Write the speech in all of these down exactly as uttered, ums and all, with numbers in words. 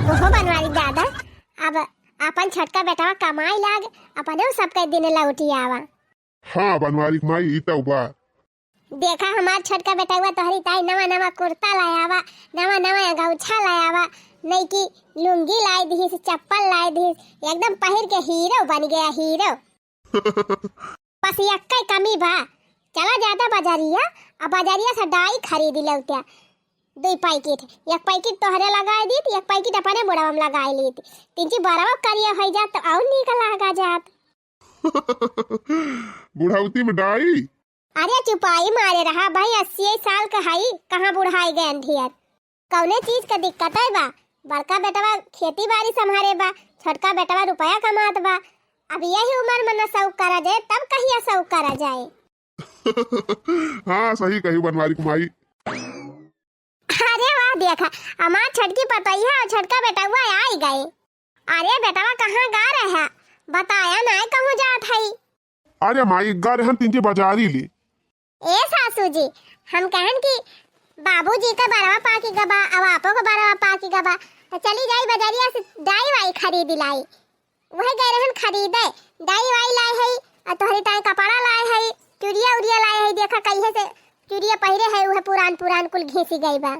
ओहो बनवारी दादा, अब अपन छोटका बेटवा कमाई लाग, अपने सबके दिन लौटी आवा। हाँ बनवारी माई, ई तो बा। देखा हमार छोटका बेटवा तोहरी ताई नवा नवा कुर्ता लायावा, नवा नवा गौछा लायावा, नई की लुंगी लाई दिहिस, चप्पल लाई दिहिस, एकदम पहिर के हीरो बन गया, हीरो। बस यक्कै कमी बा, चला जाता बजरिया, अब बजरिया से डाई खरीद लेवत्या। दुई पैकेट, एक पैकेट तोहरे लगाए दीत, एक पैकेट अपने बुढ़वा में लगाए लीत। तिनकी बरवा करिया होइ जात तो और नीक लागा जात। बुढ़ौती में डाई? अरे चुपाई मारे रहा भाई, अस्सी साल का हई, कहाँ बुढ़ाई गए अंधियर। कौने चीज का दिक्कत है बा? बड़का बेटवा खेती बाड़ी संभारे बा, छोटका बेटवा रुपया कमात बा। अब यही उम्र में न शौक करा जाए, तब कहिया शौक करा जाए? हाँ सही कही बनवारी माई। अरे वाह, देखा हमार छोटकी पतोहिया और छोटका बेटवा आई गए। अरे बेटवा कहाँ गा रहा? बताया नाय कहूँ जात हई। अरे माई गा रहन तिनकी बजारी ली। ए सासू जी, हम कहन कि बाबूजी का बरवा पाकी गबा, अब आपो का बरवा पाकी गबा, तो चली जाई बजरिया से डाई वाई खरीद लाई। वह गए रहन खरीदे, डाई वाई लाए हई, और तोहरी ताई कपड़ा लाए हई, चुड़िया उड़िया लाए हई, देखा कहिए से चुड़िया पहिरे हई, वह पुरान पुरान कुल घिसी गई बा।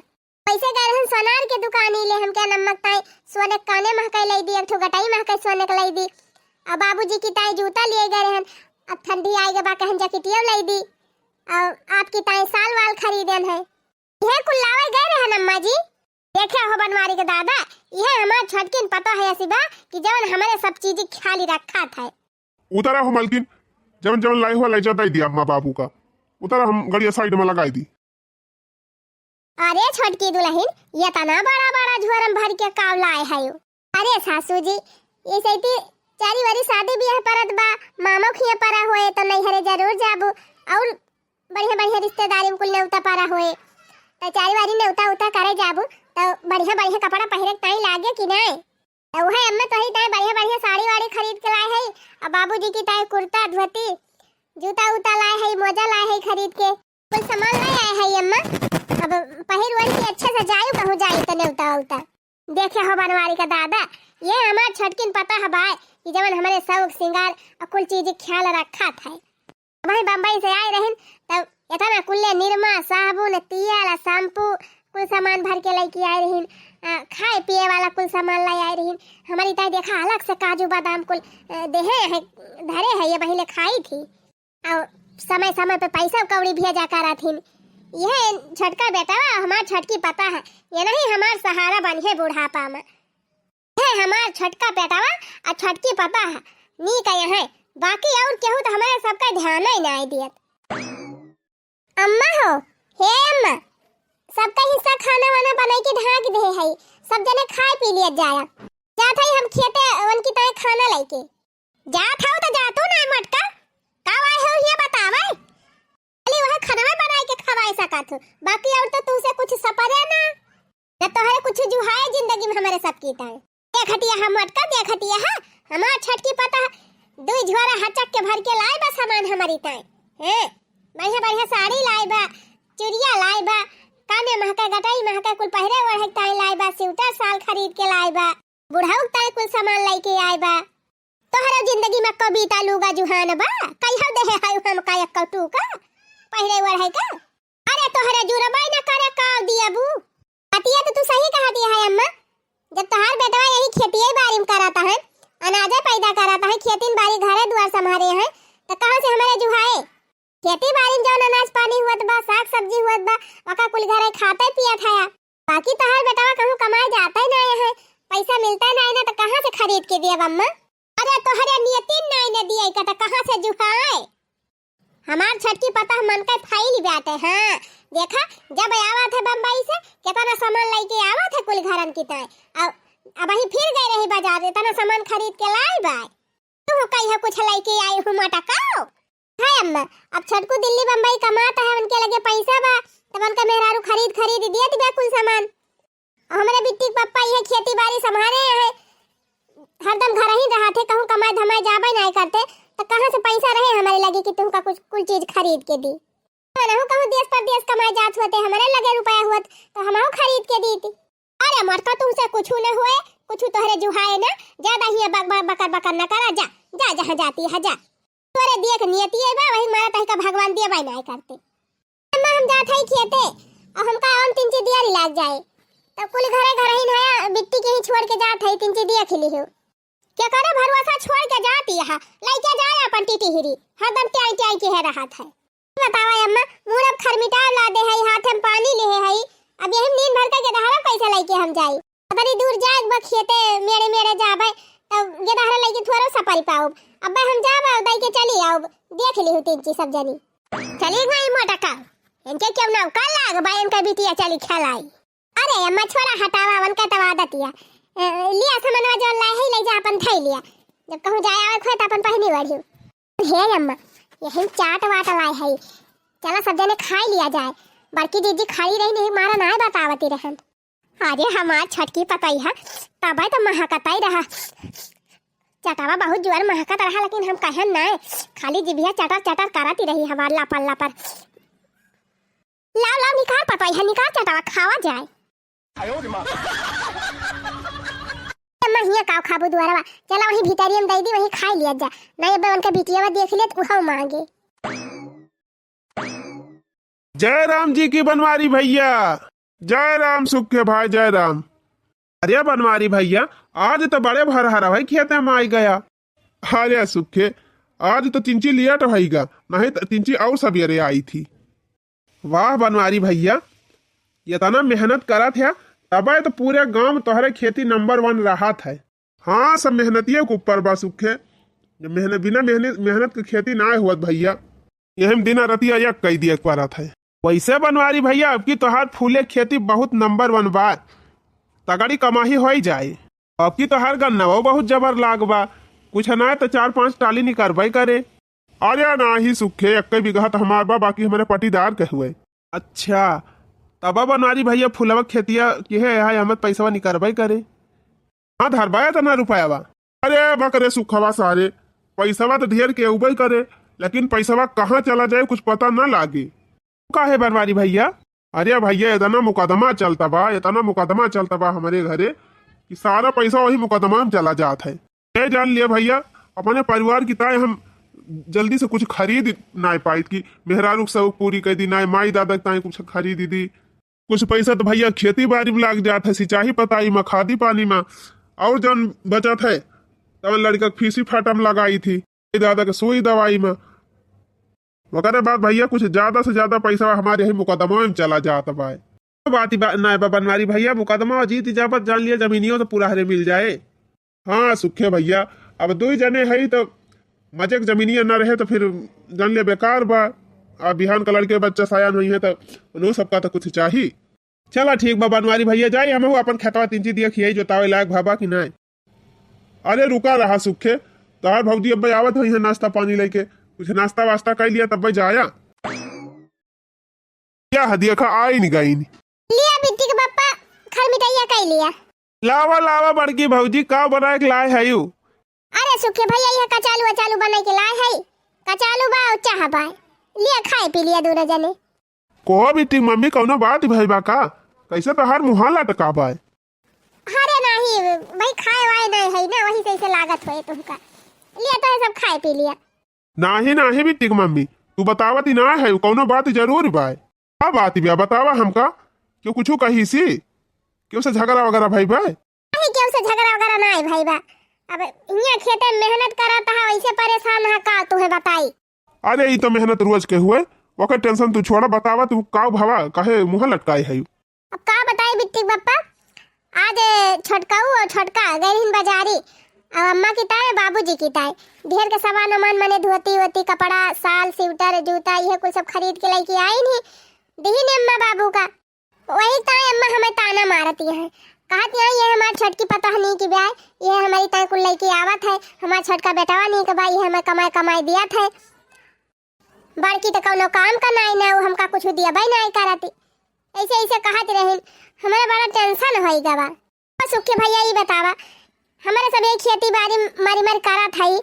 पैसे गए रहन सोनार के दुकानी ले, हमके नमक ताई सोने के काने महके लई दी, एक ठो गटाई महके सोने के लई दी। और बाबूजी की ताई जूता लिए गए रहन, अब ठंडी आई गबा कहन जैकेटिया लई दी। और आपकी ताई साल वाल खरीदन है। यह कुल लावे गए रहन अम्मा जी। देखे हो बनवारी के दादा, यह हमार छोटकिन पता है ऐसी बा कि जवन हमारे सब चीज ख्याल रखा था। उतरा हो मलकिन, जवन जवन लाई हो लाई जाता ही दिया अम्मा बाबू का। उतरा हम गड़िया साइड में लगाई दी। अरे छोटकी दुलहिन, ये तना बड़ा बड़ा झोरम भर के काव लाए है? अरे सासू जी, ये सैती चारी वारी शादी बियाह परत बा, मामा खिया परा होए तो नैहरे जरूर जाबू, और बढ़िया बढ़िया रिश्तेदारी में कुल नेवता परा होए, तो चारी वारी नेवता उता करे जाबू, तो बढ़िया बढ़िया कपड़ा पहिरे के ताई लागे कि नहीं? तो वह अम्मा तोहरी ताई बढ़िया बढ़िया साड़ी वाड़ी खरीद के लाए है, और बाबूजी की ताई कुर्ता धोती, जूता उता लाए है, मोजा लाए है खरीद के। कुल सामान ले आए है अम्मा। अब पहिर ओढ़ के अच्छे से जायू कहूँ जाई तो नेवता उता। देखे हो बनवारी का दादा, ये हमार छोटकिन पता है बाय कि जवन हमारे शौक सिंगार और कुल चीज ख्याल रखा था। वही बम्बई से आए रहन तब इतना कुल्ले निरमा, साबुन, तेल, शैम्पू, कुल सामान भर के लेके आए रहिन। आ, खाए पिए वाला कुल सामान ले आए रहिन। हमारी ताई देखा अलग से काजू बादाम कुल, अ, देहे है, धरे है, ये बहिले खाई थी। और समय समय पे पैसा कौड़ी भेजा करत हिन। यह छोटका बेटवा हमार छोटकी पता है, ये नहीं हमार सहारा बनिहे बुढ़ापा में। यह हमार छोटका बेटवा और छोटकी पता है, नीक है, बाकी और केहू तो हमारे सबका ध्यान ही नहीं दियत। अम्मा हो, हे अम्मा, सबका हिस्सा खाना वाना बनाई के ढाक दे है, सब जने खाए पी लिया जाया। जात है हम खेते उनकी ताई खाना लेके। जात हऊ त जा तू ना मटका, का आए हो ये बतावे? खाली वह खाना बनाए के खवाए सकत हो, बाकी और तो तू से कुछ सपरे ना। न तोहरे कुछ जुहाए जिंदगी में हमारे सबकी ताई। देखतिया हम मटका, देखतिया है, हमार छोटकी पता है, दुई झोरा हचक के भर के लाए बा सामान हमारी ताई। हैं, बढ़िया बढ़िया साड़ी लाए बा, चुरिया लाए बा, काने महका गटाई महका कुल पहिरे ओढ़े के ताई लाए बा, स्वेटर साल खरीद के लाए बा, बुढ़ऊ के ताई कुल सामान लेके आए बा। तोहरे जिंदगी में कविता लुगा जुहान बा, कहियो देहे है हम का एक टूका पहिरे ओढ़े का? अरे तोहरे जुरबाई न करे का दियबू। बतिया तो तू सही कहा दिया है अम्मा, जब तोहार बेटवा यही खेतिये बारी में करत है, अनाजे पैदा करत है, खेतिन बारी घरे दुआर संभारे है, तो कहाँ से हमारे जुहाए? खेती बारी में जौन अनाज पानी हुअत बा, साग सब्जी हुअत बा, ओका कुल घरे खाते पियत हया। बाकी तोहार बेटवा कहूँ कमाए जाते नाय है, पैसा मिलते नाय ना, तो कहाँ से खरीद के दियब अम्मा? अरे तोहरे नियतिन नाय ने दिए का, तो कहाँ से जुहाए? हमार छोटकी पता मन के फैल बाटे। हाँ, देखा, जब आवत है बम्बई से, कितना सामान लेके आवत है कुल घरन की ताई। अब, अब वही फिर गए रही बाजार, इतना सामान खरीद के लाई बाय। तू कहियो कुछ लेके आई हूँ मटकाओ। है अम्मा, अब छोटकू दिल्ली बम्बई कमात है, उनके लगे पैसा बा, तब उनका मेहरारू खरीद खरीद दिए दिबे कुल सामान। हमरे बिट्टी के पप्पा ये खेती बाड़ी संभारे हैं, हरदम घर ही रहत है, कहूँ कमाए धमाए जाबे नहीं करते, तो कहाँ से पैसा रहे हमारे लगे कि तुमका कुछ कुल चीज खरीद के दी? हमहू कहूँ देश परदेश कमाए जात होते, हमारे लगे रुपया हुअत तो हमहू खरीद के दीती। अरे मटका, तुमसे कुछ न हुए, कुछ तोहरे जुहाए ना, ज्यादा हियाँ बक-, बक-, बकर बकर न करा, जा, जा जहाँ जाती है, जा। तोरे देख नियति है बा, वही मारा तही का भगवान दिया बाई नाय करते। अम्मा हम जात हई खेते, और हमका और तीन चीज दिया लाग जाए। तब कुल घरे घर ही नया बिट्टी के ही छोड़ के जात हई, तीन चीज दिया खिली हो। क्या करे भरोसा छोड़ के जाती है, लइके जाए अपन टीटी हिरी, हरदम ट्याई ट्याई के है रहत है। बतावा अम्मा, मुँह अब खरमिटा ला दे हई, हाथ में पानी ले हई, अब यही नींद भर के गेदहरा कैसे लइके हम जाई? अतनी दूर जाए बा खेते, मेरे मेरे जाबे, तब गेदहरा लइके थोड़ा सपारी पाउब। अब्बे हम जाबे, दाई के चली आउब, देख ली हूँ तीन चीज सब जनी। चली गई मोटका, इनके क्यों ना कल लाग बा, इनका बिटिया चली खेलाई। अरे अम्मा छोड़ा हटावा, उनका तो आदत या। अ, लिया सामानवा जो लाई है, ले जा अपन धई लिया। जब कहूँ जाए आवे खोए तो अपन पहनी ओढ़ी। हे अम्मा, यही चाट वाट लाई है। चला सब जने खाई लिया जाए। बड़की दीदी खाई रही नहीं, मारा ना बतावती रहन। अरे हमार छोटकी पतई है, तबे तो महकतई रहा। चटावा बहुत जोर महकत रहा, लेकिन हम कहन ना, खाली जिभिया चटर चटर करती रही हमार लपर लपर। लाओ, लाओ, निकाल पतई है, निकाल चटावा, खावा जाए। अम्मा, हियाँ काव खाबू दुआरवा? चला वहीं भितरिया में दई दी, वहीं खाई लिया जा। नहीं, अबे उनका बिटियावा देख ले, तो उहाव मांगे। जय राम जी की बनवारी भैया, जय राम सुखे भाई, जय राम। अरे बनवारी भैया, आज तो बड़े भर हरा भाई खेते में आई गया। अरे सुखे, आज तो तिंची लियट भईगा, नहीं तो तिंची और सबेरे आई थी। वाह बनवारी भैया, इतना मेहनत करत है, तबे तो पूरे गांव तोहरे खेती नंबर वन रहत है। हाँ, सब मेहनतिये के ऊपर बा सुखे। जब मेहनत, बिना मेहनत, मेहनत के खेती ना होत भैया। यही में दिन रतिया एक कई दिए के पड़त है। वैसे बनवारी भैया, अब की तोहार फूले खेती बहुत नंबर वन बा, तगड़ी कमाही होई जाए। अब की तोहार गन्नवा बहुत जबर लाग बा, कुछ ना तो चार पांच टाली निकरबे करे। अरे नाही सुखे, एक बीघा तो हमार बा, बाकी हमारे पटीदार के हुए। अच्छा, तब बनवारी भैया फुलवा खेतिया के है, यहाँ हमें पैसवा निकरबे करे। हाँ धरबा इतना रुपया बा। अरे बकरे सुखवा सारे, पैसवा तो ढेर के उबे करे, लेकिन पैसवा कहाँ चला जाए कुछ पता ना लागे। काहे बनवारी भैया? अरे भैया, इतना मुकदमा चलता बा, इतना मुकदमा चलता बा हमारे घरे कि सारा पैसा वही मुकदमा में चला जात है। ए जान लिया भैया, अपने परिवार की ताई हम जल्दी से कुछ खरीद नाय पाइत कि मेहरारू के शौक पूरी कर दी, नाय माई दादा के ताई कुछ खरीद दी। कुछ पैसा तो भैया खेती बाड़ी में लाग जात है, सिंचाई पताई में, खादी पानी में, और जौन बचत है तवन लड़का के फीसी फाटा में लगाई थी, दादा के सुई दवाई में। ओकरे बाद भैया कुछ ज्यादा से ज्यादा पैसा हमारे यही मुकदमा में चला जात बा। बात ही बा, ना बा बनवारी भैया, मुकदमा जीत जाबत जान लिया जमीनियों तो पूरा हरे मिल जाए। हाँ सुखे भैया, अब दो ही जने है तो मजे के जमीनिया ना रहे तो फिर जान लिया बेकार बा। अब बिहान का लड़के बच्चा सयान हुई है तो उन्हों सबका तो कुछ चाही। चला ठीक बा बनवारी भैया, जाई हम अपन खेतवा तीन चीज दिया खियाई जोतावे लायक भाबा कि नहीं। अरे रुका रहा सुखे, तोहार भौजी अब्बे आवत हुई है नाश्ता पानी लेके, कुछ नाश्ता वास्ता कर लिया तब्बे जाया। क्या है देखा आई नहीं गई नहीं। लिया बिट्टी के पप्पा, खर मिठाइया कर लिया। लावा लावा बड़की भौजी, का बनाए के लाए है यू? अरे सुखे भैया, यह कचालू अचालू बनाए के लाए है, कचालू बा और चाह बा, लिया खाए पी लिया दोनों जने। कहो बिट्टी मम्मी, कौनो बात भई बा का? कैसे तोहार मुहा लटका बा? अरे नाही भाई, खाए वाए नहीं है ना, वही से ऐसे लागत होए तुमका। लिया तो है सब खाए पी लिया। नाही नाही बिट्टी मम्मी, तू बतावत ही ना है, कौनो बात जरूर बा। का बात बा बतावा हमका, क्यों कुछ कही सी? क्यों से झगड़ा वगैरह भई बा? नहीं, क्यों से झगड़ा वगैरह नहीं भई बा। अब हियाँ खेते में मेहनत करत है, वैसे परेशान है का तुहे बताई। अरे ई तो मेहनत रोज के हुए, ओकर टेंशन तू छोड़ा, बतावा तू का भवा, काहे मुँह लटकाए है? अब का बताई बिट्टी पप्पा, आज छोटकाऊ और छोटका गए रहिन बाजारी, अब अम्मा की ताई बाबूजी की ताई ढेर के सामान वामान मने धोती वोती कपड़ा साल स्वेटर जूता ये कुल सब खरीद के लेके आई नहीं, दिही ने अम्मा बाबू का। वही ताई अम्मा हमें ताना मारती हैं, कहती हैं ये हमार छोटकी पतोह नहीं की ब्याह, ये हमारी ताई कुल लेके आवत है, हमार छोटका बेटवा नहीं के भाई ये हमें कमाई कमाई दिया था। बड़की तो कौनो काम का नाई ना, वो हमका कुछ दिया भाई नाई करती। ऐसे ऐसे कहत रहिन, हमरा बड़ा टेंशन होई गवा। और सुखी भैया ई बतावा, हमरे सब एक खेती बाड़ी मारी मारी करत हई,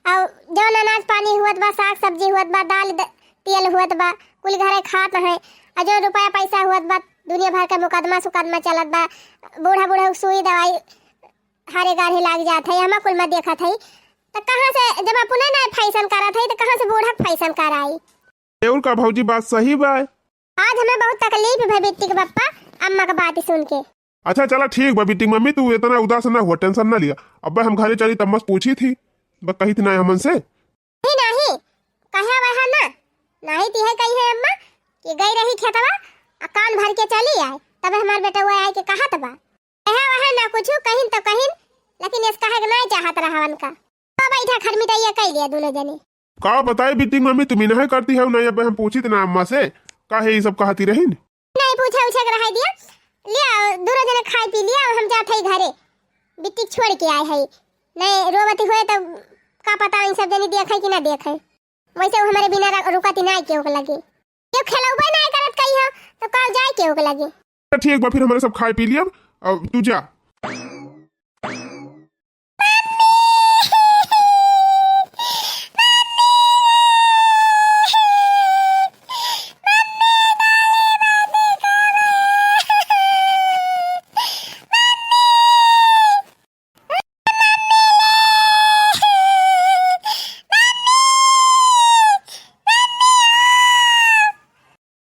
और जौन अनाज पानी हुअत बा, साग सब्जी हुअत बा, दाल द-, तेल हुअत बा, कुल घरे खात है, और जौन रुपया पैसा हुअत बा, दुनिया भर के मुकदमा सुकदमा चलत बा, बूढ़ा बूढ़ा सुई दवाई थारे गाढ़े लाग जात है, हमा कुल मत देखत है। त कहाँ से, जब अपने ना फैशन करत है, त कहाँ से बूढ़ा के फैशन कराई? ए, और का भौजी, बात सही बा। आज हमें बहुत तकलीफ भई बिट्टी के पप्पा, अम्मा के बात सुन के। अच्छा, चला ठीक बा बिट्टी के मम्मी, तू इतना उदास ना हुआ, tension ना लिया। अब्बे हम घरे चली, त अम्मा से पूछी थी, बस कही थी ना हमन से। नहीं, नहीं, कहे वह ना, नहीं ती है कही है अम्मा कि गई रही खेतवा, आ कान भर के चली आए, तब हमार बेटवा आए के कहत बा। कहे वह ना कुछ कहिन तो कहिन, लेकिन इस कहे के नहीं चाहत रहा उनका। तो बैठा खरमिटैया कह लिया दोनों जने। का बताई बिट्टी के मम्मी, तुम ही नहीं करती हो, नहीं अब्बे हम पूछी थी ना अम्मा से, काहे ये सब कहती रही? नहीं पूछे उछे के रह दिया, लिया दोनों जने खाए पी लिया, हम जात है घरे, बिट्टी छोड़ के आए है, नहीं रोवती हुए तो का पता इन सब जने देखे कि ना देखे। वैसे वो हमारे बिना र-, रुकत ही ना केहू के लगे। केहू खेलौबे ना करत कही हो, तो का जाए केहू के लगे। तो ठीक बा, फिर हमारे सब खाए पी लिया, अब तू जा।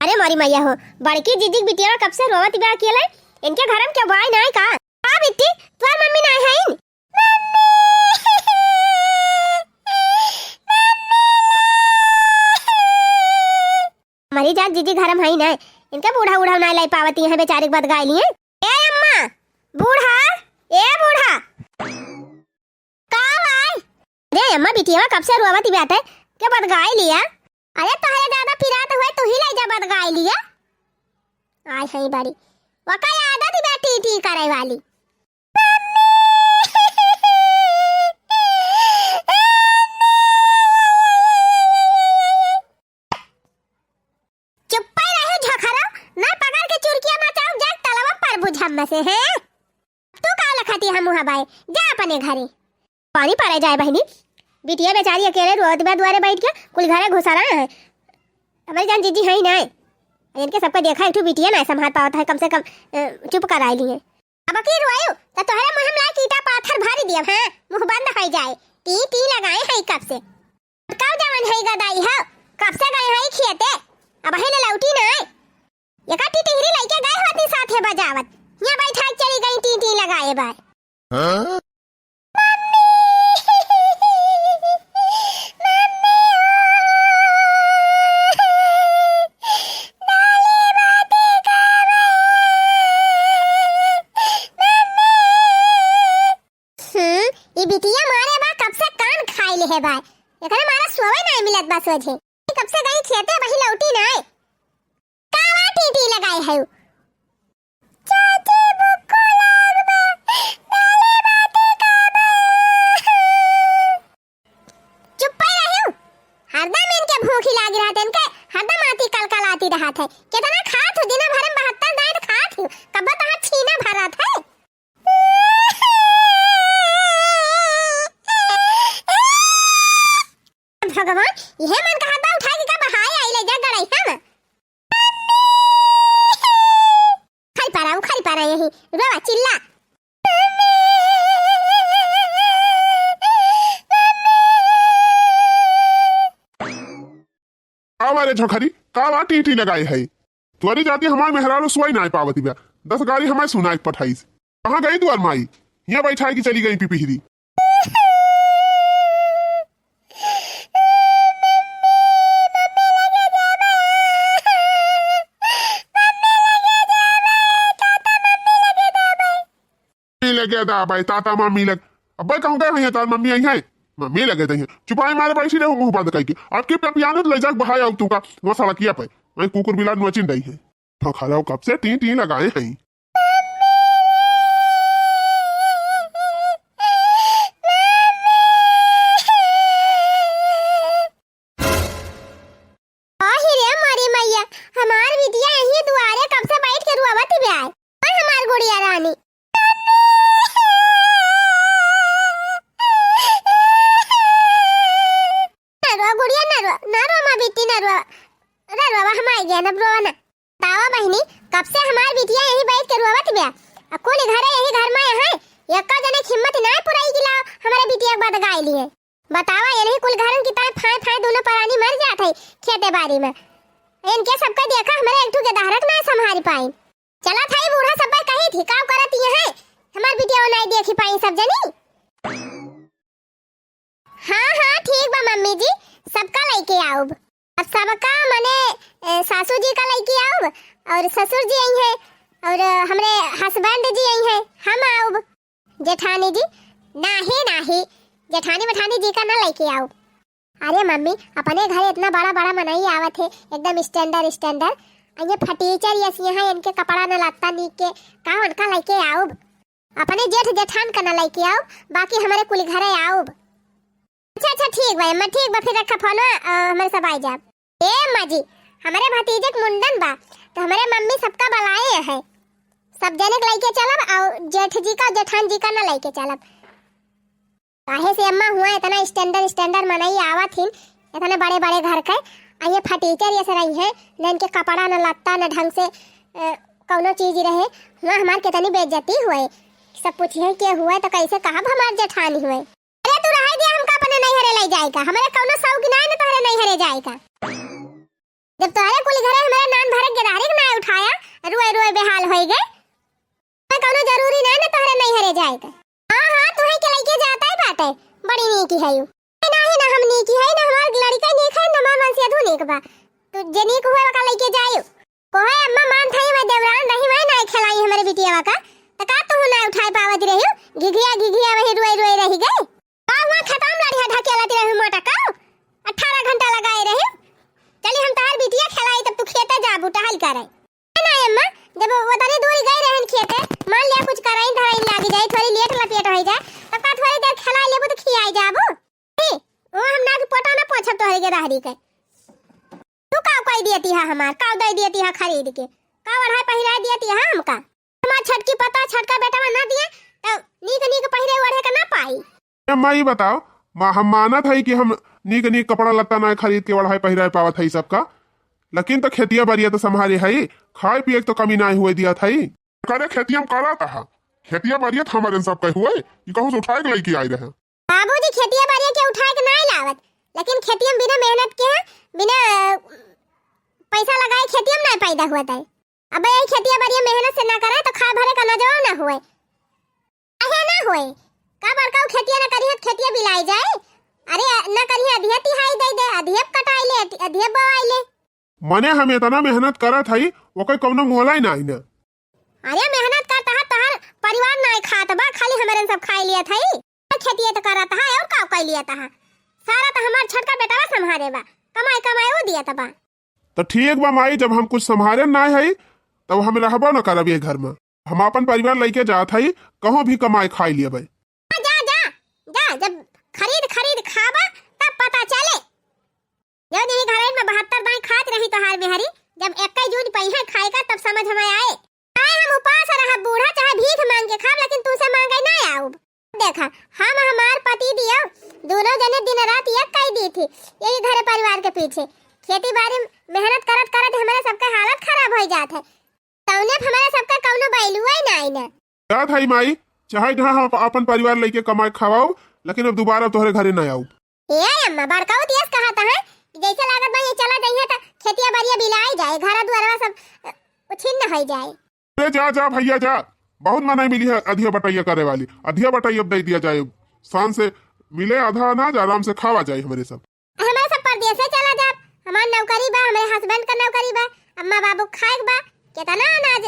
अरे मोरी मैया हो, बड़की जीजी के बिटिया कब से रोवत बा अकेले? इनके घर में केहू बाय नाय का? का बिट्टी, तोर मम्मी नाय हईन? हमारी जान जीजी घर में हईन, इनके बूढ़ा उढ़ा नाय लाई पावती हैं, बेचारी के बदगाई लिए। ए अम्मा, बूढ़ा, ए बूढ़ा। का भाई? अरे अम्मा, बिटिया कब से रोवत बाटे, के बदगाई लिया? अरे तोहरे दादा पिरात हुए, तू ही ले जा बदगाई लिया। आय है बड़ी, वका आदत बा टी टी करे वाली। चुप्पे रहे झखरा, ना पकड़ के चुरकिया ना चाउर, जा तलवा पर बुझम में से, हैं? तू का लखती हम मुहा बाय, जा अपने घरे। पानी परे जाए बहिनी, बिटिया बेचारी अकेले रोवत बा दुआरे बैठ के, कुल घरे घुसरा है। हमारी जान जीजी है ही ना, इनके सबका देखा, एक ठो बिटिया ना संभाल पावत है, कम से कम, अ, चुप कराई लिए। अब की रोयू, तो तोहरे मुँह में लाइके ईटा पाथर भर दिया, हाँ, मुँह बंद हो जाए। टी टी लगाए है कब से। कब जवन है गदाई हो, कब से गए है खेते, अब है ले लौटी ना। ये का टिटहिरी लइके गए होती साथे बजावत, यहाँ बैठा के चली गई टी टी लगाए बाय। हाँ? हम्म, ई बिटिया मारे बा, कब से कान खाई ले है बा। एकरे मारे सोवे नाय मिलत बा सोझे। कब से गई खेते, वही लौटी नाय। कावा टीटी लगाए है? चाची बुक्को लाग बा, डाले बाटे का बा। चुप्पे रहियो। हरदम इनके भूखी लागी रहत, इनके हरदम आती कलकलाती रहत है। कितना खात हो, दिन भर में बहत्तर दांत खात हो, कब तहां छीना भरत है? भगवान, इहे मन कहत बा उठाई के का बहाए आई ले जा गड़ई हम। खरी पारा, उखरी पारा यही, रोवा, चिल्ला। का बा रे झोंखरी, का बा टीटी लगाए है? तोरी जाति हमार मेहरारू सुआई नाय पावती बा। दस गारी हमार सुनाई पठाईस। कहाँ गई तुहार माई? हियाँ बैठाए के चली गई पिपिहरी। मम्मी लगे दा भाई, ताता मम्मी लग। अब्बे कहूँ गए हैं, तार मम्मी आई है, मम्मी लगे दे हैं। चुपाए मारे बैठी रहो, मुंह बंद करके। अब की पपियानो ले जाके बहाए आऊ तू का, वहाँ सड़किया पे। वहीं कुकुर बिलार नोचिन रही है। हाँ, खा जाओ, कब से टी टी लगाए हैं। आही रे मोरी मैया, हमार बिटिया यही दुआरे कब से बैठ के रोवत बा। और हमार गुड़िया रानी। ना रो गुड़िया, ना रो, ना रो माँ बिट्टी, ना रो। रे रो, हम आ गया ना, रो ना। तावा बहिनी, कब से हमार बिटिया यही बैठ लिए। बतावा, यही कुल घरन की ताई फाय फाय दोनों परानी मर जात है खेते बारी में। इनके सबका देखा, हमरे एक ठू के दहरक ना संभारी पाई। चला थाई बूढ़ा सब कही थी, का करत ये है? हमार वीडियो नहीं देखी पाई सब जनी। हाँ, हाँ, ठीक बा मम्मी जी, सबका लइके आउब। अब सबका मने, ए, सासू जी का लइके आउब और ससुर जी आई हैं और हमरे हस्बैंड जी आई हैं, हम आउब। जेठानी जी, नाही, नाही, जेठानी मेठानी जी का ना लइके आउब। अरे मम्मी, अपने घर इतना बड़ा बड़ा मनई आवत है, एकदम स्टैंडर्ड स्टैंडर्ड, आ ये फटीचर यस यहाँ इनके कपड़ा न लत्ता नीक के, का उनका लइके आउब? अपने जेठ जेठान का ना लइके आउब, बाकी हमरे कुल घरे आउब। अच्छा, अच्छा, ठीक बा अम्मा, ठीक बा, फिर रखा फोन, अ, हमरे सब आई जाब। ए अम्मा जी, हमरे भतीजे के मुंडन बा, तो हमरे मम्मी सबका बुलाए है, सब जने के लइके चलब, और जेठ जी का, जेठान जी का ना लइके चलब। काहे से अम्मा हुआ इतना स्टैंडर्ड स्टैंडर्ड मनई आवत हिन, इतने बड़े बड़े घर के, आ ये फटीचर यस रही है, न इनके कपड़ा, न लत्ता, न ढंग से, अ, कौनो चीज रहे, हुआ हमार कितनी बेइज्जती हुए, सब पूछिए के हुए तो कैसे कहब हमार जेठानी हुए। अरे तू रहे दे, हमका अपने नैहरे ले जाए का, हमरे कौनो शौक ना है न तोहरे नैहरे जाए का। जब तोहरे कुल घरे हमरे नान भरे गेदारी के ना उठाया, रुए रुए बेहाल होई गए। मैं कौनो जरूरी ना न तोहरे नैहरे जाए का। हाँ, हाँ, तुहे के लइके जाता ही बाटे, बड़ी नीकी है यू। नहीं, ना हम नीकी है, ना हमार लड़का नीक है, ना हमार मनसेधू नीक बा। तू जे नीक हुए ओका लइके जायू। कोहे अम्मा मान थाई, मैं देवरान रही, मैं ना खिलाई हमरे बिटिया का। त का तू ना उठाए पावत रही? घिघिया, घिघिया वही रोए, रोए रही गए। का हुआ खतम लड़िया ढकेलत रही मोटा का? अठारह घंटा लगाए रही। चली हम तहार बिटिया खिलाई, तब तू खेते जाबू टहल करे। ना अम्मा, जब वो तनी दूर गई रहन खेते, मान लिया कुछ कराई धराई लागी जाए, थोड़ी लेट लपेट होई जाए, तब का थोड़ी देर खिलाई लेबू तो खियाई जाबू। ए, वो हम ना के पोटा ना पोछब तोहरे के रहरी के। तू का कोई दियती है हमार, का दे दियती है खरीद के, का ओढ़ाई पहिराई दियती है हमका? हमार छटकी पता छटका बेटवा ना दिए, तो नीक नीक पहिरे ओढ़े के ना पाई। ए माई बताओ, मा-, हम मानत हई कि हम नीक नीक कपड़ा लत्ता ना खरीद के ओढ़ाई पहिराए पावत हई सबका, लेकिन तो खेतिया बरिया तो संभारे हई, खाए पिए के तो कमी ना हुए दियत हई। करे खेतिया में करत हा, खेतिया बरिया तो हमारे सब कहे हुए कि कहूँ से उठाए के लइके आए रहे। बाबूजी खेतिया बरिया के उठाए के नाय लावत, लेकिन खेतिया में बिना मेहनत के, बिना, अ, पैसा लगाए खेतिया में नाय पैदा हुआ ताई। अब यही खेतिया बरिया मेहनत से ना करे तो खाए भरे का नजरो ना हुए। अहे ना होए, का बड़का उ खेतिया ना करिहे त खेतिया बिलाई जाए? अरे, ना करिहे अधिया तिहाई दे दे, अधिया कटाई ले, अधिया बोआई ले। मने हम इतना मेहनत करत हई, ओकर कौनो मोलाई नाई ना। अरे मेहनत करत हा, तोहार परिवार नाई खात बा, खाली हमरे सब खाई लियत हई। खेतिया तो करत हा, और का कई लियत हा? सारा तो हमार छोटका बेटवा संभारे बा, कमाई कमाई उ दियत बा। तो ठीक बा माई, जब हम कुछ संभारे ना हई, तब हम रहबो न करब ये घर में। हम अपन परिवार लइके जात हई, कहूँ भी कमाई खाई लेबै। जा, जा, जा, जब खरीद खरीद खाबा, तब पता चले। जो यही घर में बहत्तर दाई खात रही तोहार मेहरी, जब इक्कीस जून पइहे खाए का, तब समझ में आए। चाहे हम उपास रहब बूढ़ा, चाहे भीख मांग के खाब, लेकिन तुमसे मांगे ना आउब। देखा, हम हमार पति दियो, दोनों जने दिन रात एक कई दी थी, यही घर परिवार के पीछे। खेती बाड़ी में मेहनत करत करत हमारे सबके हालत खराब हो जात है। तौने अब हमारे सबका कौनो value ही ना आई ना। जात हई माई, चाहे जहाँ हम अपन परिवार लेके कमाए खवाओ, लेकिन अब दोबारा तोहरे घरे ना आउब। ए अम्मा, बड़का उतियस कहत है कि जैसे लागत बा ये चला जइहे त खेतिया बरिया बिलाई जाए, घरा दुआरवा सब, अ, उछिन्न हो जाए। अरे जा, जा भैया जा, बहुत मनई मिली है अधिया बटैया करे वाली। अधिया बटैया अब दे दिया जाए, शान से मिले आधा अनाज, आराम से खावा जाए हमरे सब। हमारे सब परदेसे चला जाब, हमार नौकरी बा, हमरे husband का नौकरी बा, अम्मा बाबू खाए के बा, कितना अनाज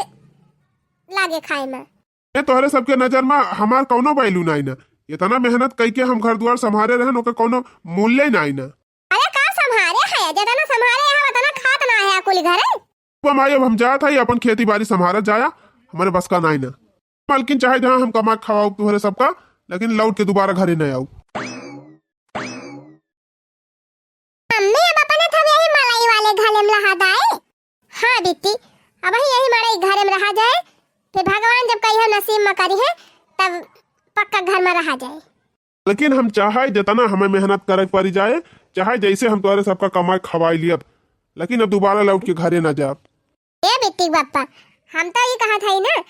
लागे खाए में। ए, तोहरे सबके नजर में हमार कौनो value नाई ना। इतना मेहनत कइके हम घर दुआर संभारे रहन, ओकर कौनो मूल्य नाई ना। अरे का संभारे है, जितना संभारे है उतना खात ना है कुल घरे। अब माई, अब हम जात हई, अपन खेती बाड़ी संभारत जाया, हमारे बस का नाई ना। मालकिन, चाहे जहाँ हम कमा के खवाओ तोहरे सबका, लेकिन लौट के दोबारा घरे ना आउब। मम्मी, अब अपने थवे यही मड़ई वाले घरे में रहा जाए। हाँ बिट्टी, अब ही यही मड़ई घरे में रहा जाए, फिर भगवान जब कहियो नसीब में करी है, तब पक्का घर में रहा जाए। लेकिन हम चाहे जितना हमें मेहनत करे के पड़ी जाए, चाहे जैसे हम तोहरे सबका कमाए खवाई लियब, लेकिन अब दोबारा लौट के घरे ना जाब। ए बिट्टी के पप्पा, हम तो ये कहत हई ना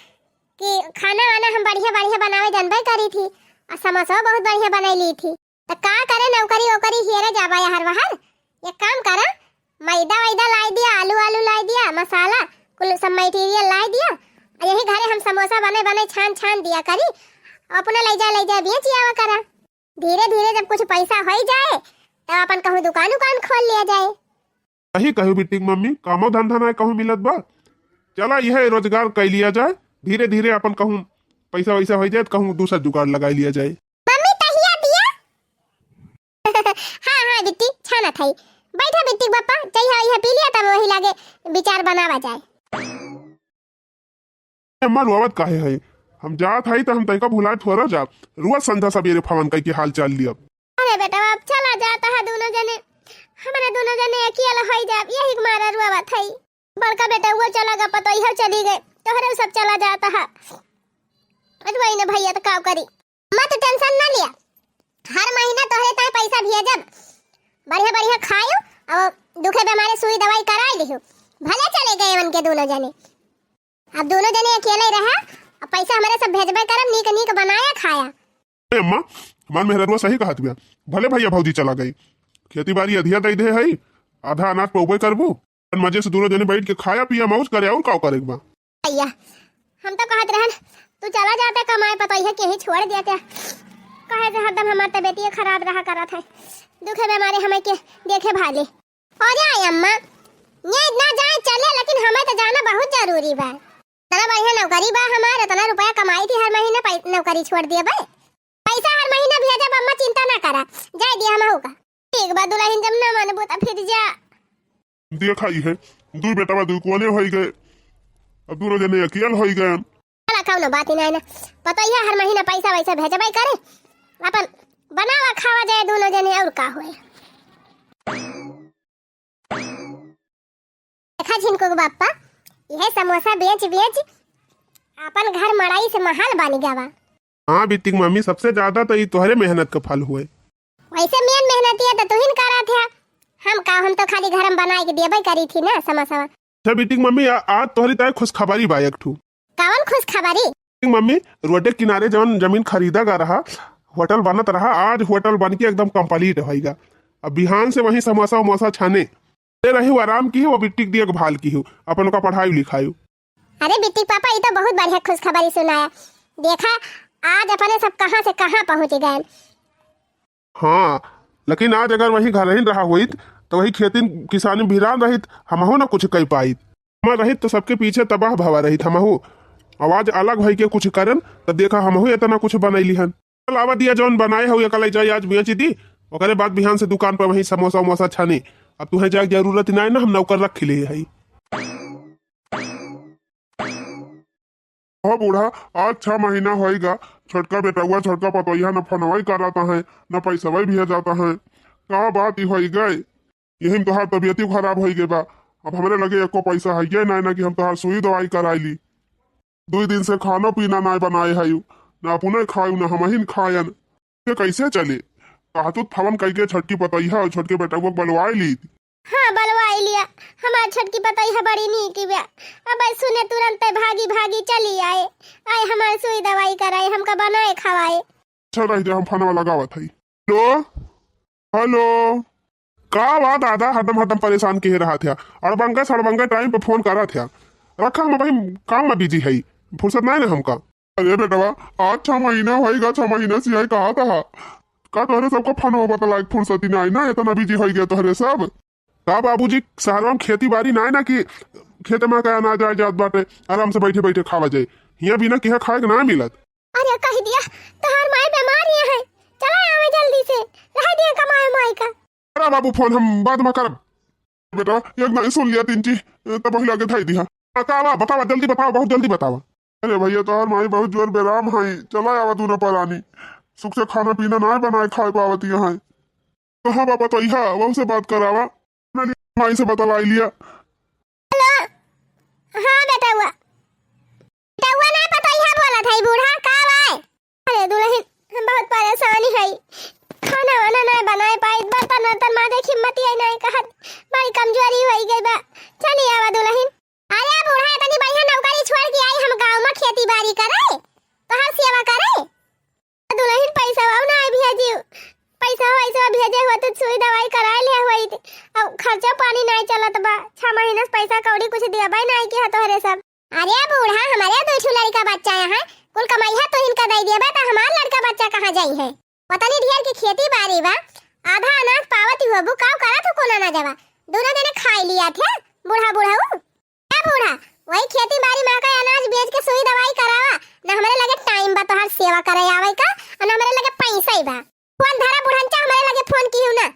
कि खाना वाना हम बढ़िया बढ़िया बनावे जानबे करी थी, और समोसा बहुत बढ़िया बनाई ली थी। का करे नौकरी ओकरी हेरे जाबा यार बाहर? एक काम करा, मैदा वैदा लाई दिया, आलू आलू लाई दिया, मसाला, कुल सब material लाई दिया। और यही घरे हम समोसा बने बने छान छान दिया करी, अपने ले जा ले जा बेच आवा करा। धीरे धीरे जब कुछ पैसा होई जाए, तब अपन कहूँ दुकान उकान खोल लिया जाए। सही कहू बिट्टी के मम्मी, कामो धंधा ना कहूँ मिलत बा। चला यह रोजगार कर लिया जाए, धीरे धीरे अपन कहूँ पैसा वैसा होई जाए, तो कहूँ दूसरा जुगाड़ लगाई लिया जाए। मम्मी तहिया दिया। हाँ हाँ बिट्टी, छानत हई। बैठा बिट्टी के बापा, जइहा इहा पी लिया तब वही लागे विचार बनावा जाए। अम्मा रोवत काहे है? हम जात हई त हम तैका भुलाए थोड़ा जाब। रोज संध्या सबेरे फोन कइके हाल चाल लियब। अरे बेटा, अब चला जात हा दोनों जने, हमरे दोनों जने अकेला होई जाब, यही के मारा रोवत हई। बड़का बेटा वो चला गा, पतोहिया चली गए, तोहरे सब चला जात हा। रोई न भैया त का करी। मत tension ना लिया, हर महीना तोहरे ताई पैसा भेजब। बढ़िया बढ़िया खायू और दुखे बेमारे सुई दवाई कराई लिहू। भले चले गए उनके दोनों जने, अब दोनों जने अकेले रहा, अब पैसा हमारे सब भेजबे करब, नीक नीक बनाया खाया। ए अम्मा, हमार मेहररुआ सही कहत बिया, भले भैया भौजी चला गई, खेती बाड़ी अधिया दे दे हई, आधा अनाज पौबे करबू, अपन मजे से दोनों जने बैठ के खाया पिया मौज करे, और का करे के बा? भैया, हम तो कहत रहन, तू चला जाते कमाए, पतोहिया के ही छोड़ देते। कहे से हरदम हमार तबीयतिये खराब रहा करत है, दुखे बेमारे हमें के देखे भाले। हो जाए अम्मा, ये इतना जाए चले, लेकिन हमें तो जाना बहुत जरूरी बा। इतना बढ़िया नौकरी बा हमार, इतना रुपया कमाई थी हर महीना, पै-, नौकरी छोड़ दिए बे। पैसा हर महीना भेजब अम्मा, चिंता ना करा, जाए दिया हम का। ठीक बा दुल्हन, जब ना मानबू त फिर जा। देखा ही है, दू बेटा बा, दू कोने होई गए, अब दोनों जने अकेल होई गए। चला, कौनो बात ही नहीं ना, पतोहिया हर महीना पैसा वैसा भेजबे करे, अपन बनावा खावा जाए दोनों जने, और का होए। देखा झिनको के बापा, यह समोसा बेच बेच अपन घर मड़ाई से महल बन गवा। हाँ बिट्टी के मम्मी, सबसे ज्यादा तो ई तोहरे मेहनत का फल हुए। वैसे मेन मेहनत ये तो तुहिन करा थे, हम का, हम तो खाली घर में बनाए के देबे करी थी ना समोसा। अच्छा बिट्टी के मम्मी, आ, आज तोहरी ताई खुशखबरी बा एक ठू। कवन खुशखबरी? मम्मी, रोडे किनारे जवन जमीन खरीदा गा रहा, होटल बनत रहा, आज होटल बन के एकदम complete होइगा। अब बिहान से वहीं समोसा उमोसा छाने। ए रही, वो आराम की हो, वो बिट्टी के देखभाल की हो, अपन ओका पढ़ाई लिखाई। अरे बिट्टी के पापा, ई तो बहुत बढ़िया खुशखबरी सुनाया। देखा, आज अपने सब कहाँ से कहाँ पहुँच गए। हाँ, लेकिन आज अगर वही घर ही रहा होइत, तो वही खेती किसानी भिरान रहित, हमहू ना कुछ कई पाइत। हम रहित तो सबके पीछे तबाह भवा रहित हमहू। अब आज अलग भई के कुछ करन, तो देखा हमहू इतना कुछ बनैली हन। चल आवा दिया, जौन बनाए हो, एका ले जाई आज बेच दी, ओकरे बाद बिहान से दुकान पर वहीं समोसा उमोसा छानी। अब तुहें जाए के जरूरत ही ना है ना, हम नौकर रख ले हई। हो बूढ़ा, आज छह महीना होइगा, छोटका बेटउआ, छोटका पतोहिया न फोनवा ही करत है, न पैसवा ही भेजत है। का बात ही होई गए? यही में तोहार तबियत ही खराब होई गए बा। अब हमरे लगे एको पैसा है ये ना, ना कि हम तोहार सुई दवाई कराई ली। दुई दिन से खाना पीना ना बनाए है, ना अपने खायू, ना हमहिन खायन। ये कैसे चले? कहतू फोन कइके छोटकी पतोहिया और छोटके बेटउआ के बलवाए ली। हाँ, बलवाए लिया। हमार छोटकी पतोहिया बड़ी नीक बा। अब सुने तुरंत भागी भागी चली आए। आए हमार सुई दवाई कराए, हमका बनाए खवाए। अच्छा रह जा, हम फोनवा लगावत हई। हेलो, हेलो। का बा दादा, हरदम हरदम परेशान किहे रहत है? अड़बंगे सड़बंगे टाइम पे फोन करत है। रखा, हम अबही काम में बिजी हई, फुर्सत नाई ना हमका। अरे बेटवा, आज छह महीना होइगा, छह महीना से यही कहत हा। का तोहरे सबका फोनवा बतलाए के फुर्सत ही नाई ना, इतना बिजी होइगा तोहरे सब। का बाबूजी, शहरवा में खेती बाड़ी नाई ना कि खेत में का अनाज आ जात बाटे, आराम से बैठे बैठे खावा जाए। हियाँ बिना किहे खाए के ना मिलत। अरे कह दिया, तोहार माई बीमार ही है, चला आवे जल्दी से, रह दिया कमाए माई का। अरे बाबू, फोन हम बाद में करब। बेटा, एक नहीं सुन लिया तीन चीज, तब पहले आगे धाई दिया। बतावा, बतावा, जल्दी बतावा, बहुत जल्दी बतावा। अरे भैया, तोहार माई बहुत जोर बेराम है, चला आवा तू ना परानी। सुख से खाना पीना ना बनाए खाए पावत यहाँ है। कहाँ बाबा तो यहाँ, वहू से बात करावा। ना माई से बतलाई लिया। हेलो, हाँ बेटउआ, बेटउआ ना पतोहिया बोलत है बूढ़ा, का बाय? अरे दुल्हन, हम बहुत परेशान है, खाना वाना ना बनाए पाई, बर्तन वर्तन माजे हिम्मत ही नहीं कहत, बड़ी कमजोरी होई गई बा। चली आवा दुल्हन। अरे बूढ़ा, इतनी बढ़िया नौकरी छोड़ के आई हम गाँव में खेती बाड़ी करे, तोहार सेवा करे। दुल्हन पैसा ना आई भैया जी, पैसा खर्चा पानी नाई चलत बा, छह महीना से पैसा कौड़ी कुछ दियाबे नाई किहा तोहरे सब। अरे बूढ़ा, हमरे दुइ ठो लड़का बच्चा हैं, कुल कमइहा तोहिन का दइ देबे, त हमार लड़का बच्चा कहाँ जइहैं? ओतनी ढेर के खेती बारी बा, आधा अनाज पावत ही होबू, काउ करत हो कोना ना जवा, दुनो जने खाइ लिया थे, बूढ़ा बूढ़ऊ। ए बूढ़ा, वही खेती बारी मा का अनाज बेच के सुई दवाई करावा, ना हमरे लगे टाइम बा तोहार सेवा करे आवे का, और ना हमरे लगे पैसा ही बा। फोन धरा बुढ़नचा, हमरे लगे फोन किहू ना।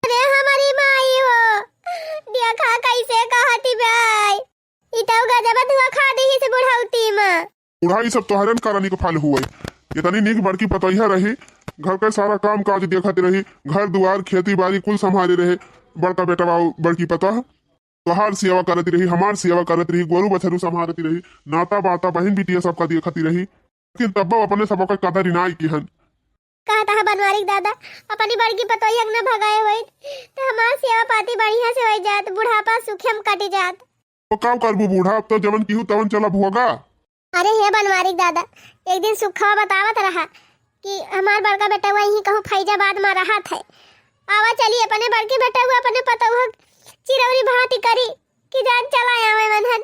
अरे हमरी माई हो, देखा कैसे कहती बाई। ई तउ गजब धुआँ खा दिहिस बुढ़ौती मा। बुढ़ा, ई सब तोहरन करनी के फल हुए। इतनी नीक बड़की पतोहिया रही, घर के सारा काम काज देखत रही, घर दुआर, खेती बारी कुल संभारे रहे। बड़का बेटवा, बड़की पतोह तोहार सेवा करत रही, हमार सेवा करत रही, गोरू बछरू संभारत रही, नाता बाता, बहिन बिटिया सबका देखत रही। लेकिन तब्बो अपने सबका कदर नाई किहन। कहत ह बनवारी के दादा, अपनी बड़की पतोहिया के न भगाए होइत, त हमार सेवा पाती बढ़िया से होइ जात, बुढ़ापा सुखे में कटि जात। तो का करबू बूढ़ा, अब तो जवन किहू तवन चला भोगा। अरे हे बनवारी के दादा, एक दिन सुखवा बतावत रहा कि हमार बड़का बेटवा यहीं कहूँ फैजाबाद मा रहत है, आवा चली अपने बड़की बेटवा अपने पतोह चिरौरी भाती करी कि जान चला आवे मनहन।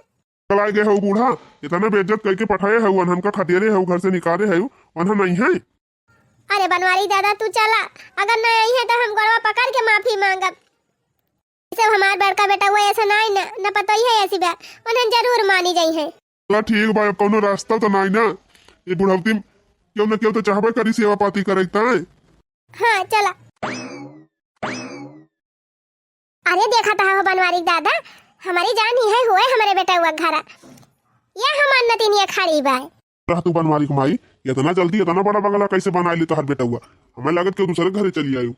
चलाए गए हऊ बूढ़ा, इतना बेइज्जत करके पठाए हऊ, अनहन का खदेरे हऊ, घर से निकाले हऊ, अनहन नहीं है। अरे बनवारी दादा, तू चला, अगर न अइहैं त हम गोड़वा पकड़ के माफी मांगब। ई सब हमार बड़का बेटवा ऐसा नाई ना, न पतोहिया ऐसी बा, उन्हन जरूर मानी जइहैं। चला ठीक बा, अब कौनो रास्ता तो नाई ना, ये बुढ़ौती में केहू न केहू तो चाहबे करी सेवा पाती करे ताई। हाँ चला। अरे देखत हो बनवारी दादा, हमरी जान इहै हुए हमरे बेटवा घरा। ये हमार नतिनिया खड़ी बा। रह तू बनवारी के माई, इतना जल्दी इतना बड़ा बंगला कैसे बनाइ ली तोहर बेटवा? हमें लागत केहू दूसरे घरे चली आयु।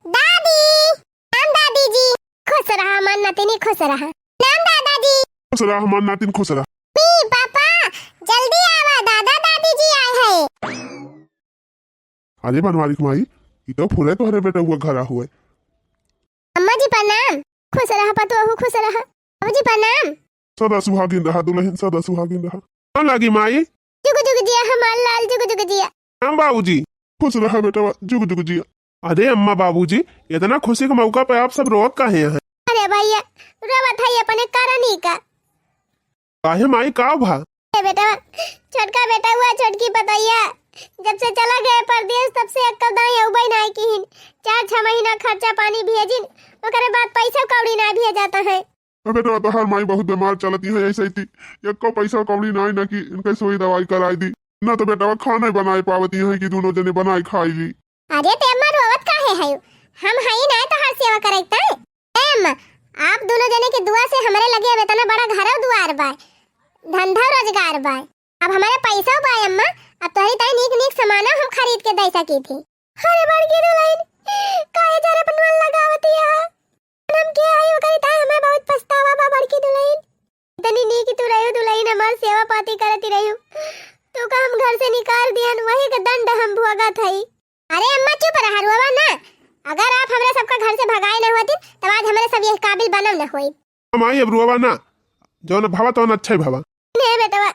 दादी, नाम दादी जी, खुश रहा हमार नतिनी, खुश रहा। नाम दादाजी। खुश रहा हमार नातिन, खुश रहा। मम्मी, पापा, जल्दी आवा, दादा दादी जी आए हैं। अरे बनवारी के माई, ई तो फुरे तोहरे बेटवा घरा हुए। अम्मा जी प्रणाम। खुश रहा पतोहू, खुश रहा। बाबूजी प्रणाम। सदा सुहागिन रहा दुलहिन, सदा सुहागिन रहा। कौन लागी माई? जुग जुग जिया हमार लाल, जुग जुग जिया। प्रणाम बाबूजी। खुश रहा बेटवा, जुग जुग जिया। अरे अम्मा बाबूजी, इतना खुशी के मौका पे आप सब रोवत काहे हैं? अरे भैया, रोवत है अपने करनी का। काहे माई, का भा? ए बेटवा, छोटका बेटवा, छोटकी पतोहिया जब से चला गए परदेस, तब से एक्को दाई अउबे नाई किहिन। चार छह महीना खर्चा पानी भेजिन, ओकरे बाद पैसा कौड़ी नाई भेजात है। ए बेटवा, तोहार माई बहुत बीमार चलती है, ऐसे ही ती एक्को पैसा कौड़ी नाई ना कि इनके सुई दवाई कराई दी, ना तो बेटवा खाना ही बनाए पावती है कि दुनो जने बनाए खाई ली। अरे ते अम्मा रोवत काहे है? हम हई ना तोहार सेवा करे ताई। ए अम्मा, आप दुनो जने के दुआ से हमरे लगे अब इतना बड़ा घरो दुआर बा, धंधा रोजगार बा, अब हमरे पैसा बा अम्मा, अब तोहरी ताई नीक नीक सामानो हम खरीद के दे सकी थी। अरे बड़की दुलहिन, काहे जरे अपन मन लगावती है? हम के आई ओकरी ताई, हमें बहुत पछतावा बा बड़की दुलहिन। इतनी नीक तू रह्यू दुलहिन, हमार सेवा पाती करती रह्यू, तू का हम घर से निकाल दिहन, वही के दंड हम भोगत हई। अरे अम्मा चुप रहा, रोवा ना। अगर आप हमरा सबका घर से भगाए ना होती, तब आज हमरे सब यह काबिल बनम ना होई। हम आई अब रोवा ना, जौन भवा तौन अच्छा ही भवा। ने बेटवा,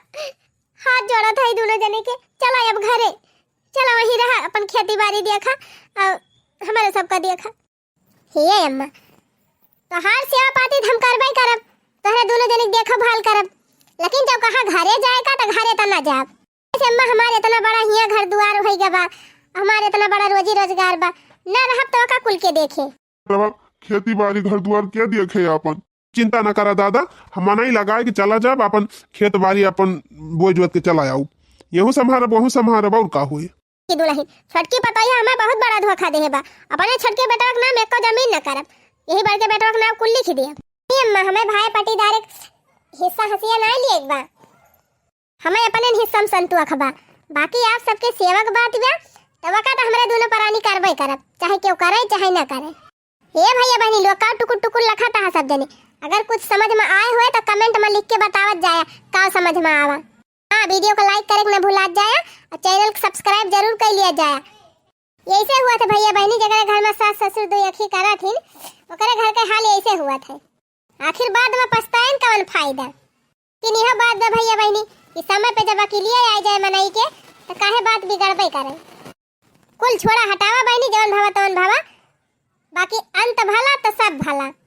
हाथ जोड़त है दोनों जने के, चला अब घरे, चला वहीं रहा, अपन खेती बारी देखा और हमारे सबका देखा। हे अम्मा, तोहार सेवा पाती त हम करबे करब, तोहरे दोनों जने के देखभाल करब, लेकिन जब कहा घरे जाए का, त घरे त ना जाब। ऐसे अम्मा, हमारे इतना बड़ा हिया घर दुआर होई गवा बा, हमारे इतना बड़ा रोजी रोजगार बा, ना रहब तो का कुल के देखे। तब खेती बारी घर दुआर के देखे आपन? चिंता ना करा दादा, हम मनई लगाए के चला जाब, आपन खेत बारी आपन बोए जोत के चला आऊ, यहू संभारब, वहू संभारब, और का होई। कि दुलहिन, छोटकी पतोहिया हमें बहुत बड़ा धोखा देहे बा। अपने छोटके बेटवा के नाम एको जमीन न करब, यही बड़के बेटवा के नाम कुल लिख दिया। ए अम्मा, हमें भाई पट्टीदार एक हिस्सा हसिया ना लिए एक बा, हमें अपने हिस्सा में संतोष बा, बाकी आप सबके सेवक बात बा, तब का तो हमरे दोनों परानी करबे करब, चाहे केहू करे चाहे ना करे। हे भैया बहनी लोग, का टुकुर टुकुर लखा था सब जने? अगर कुछ समझ में आए हुए तो comment में लिख के बतावत जाया, का समझ में आवा। हाँ, video को like करे के न भुलात जाया और channel को subscribe जरूर कर लिया जाया। यैसे हुआ था भैया बहनी, जगह घर में सास ससुर दो एक ही करा थी, ओकरे घर के हाल यैसे हुआ था। आखिर बाद में पछताएन कवन फायदा? कि निहो बात बा भैया बहनी, कि समय पे जब अकेलिए आ जाए मनई के, तो काहे बात बिगड़बे करे। कुल छोड़ा, हटावा बहनी, जवन भावा तवन भावा, बाकी अंत भला तो सब फला।